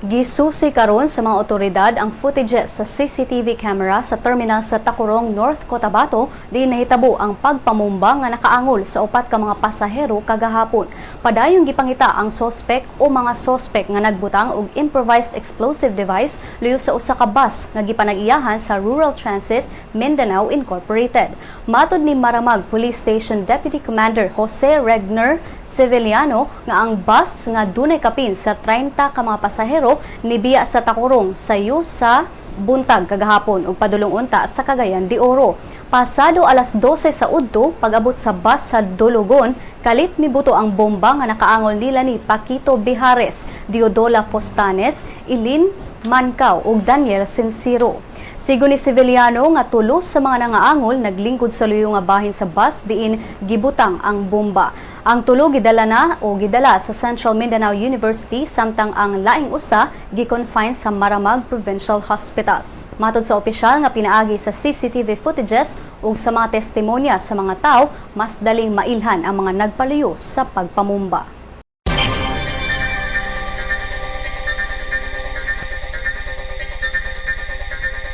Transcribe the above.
Gisusi karon sa mga otoridad ang footages sa CCTV camera sa terminal sa Tacurong, North Cotabato, diin nahitabo ang pagpamumba nga nakaangol sa upat ka mga pasahero kagahapon. Padayong gipangita ang sospek o mga sospek nga nagbutang og improvised explosive device luyo sa usa ka bus nga gipanag-iyahan sa Rural Transit Mindanao Incorporated. Matod ni Maramag Police Station Deputy Commander Jose Regner Sevillano nga ang bus nga dunay kapin sa 30 ka mga pasahero nibiya sa Tacurong sayo sa buntag kagahapon ug padulong unta sa Cagayan de Oro. Pasado alas 12 sa udto, pag-abot sa bus sa Dologon, kalit mibuto ang bomba nga nakaangol nila ni Paquito Bihares, Diodola Fostanes, Ilin Mancao ug Daniel Sincero. Sigon ni Sevillano nga tulo sa mga nangaangol naglingkod sa luyo nga bahin sa bus diin gibutang ang bomba. Ang tulo gidala na o gidala sa Central Mindanao University, samtang ang laing usa gi-confine sa Maramag Provincial Hospital. Matod sa opisyal nga pinaagi sa CCTV footages ug sa mga testimonya sa mga tao, mas daling mailhan ang mga nagpaluyo sa pagpamumba.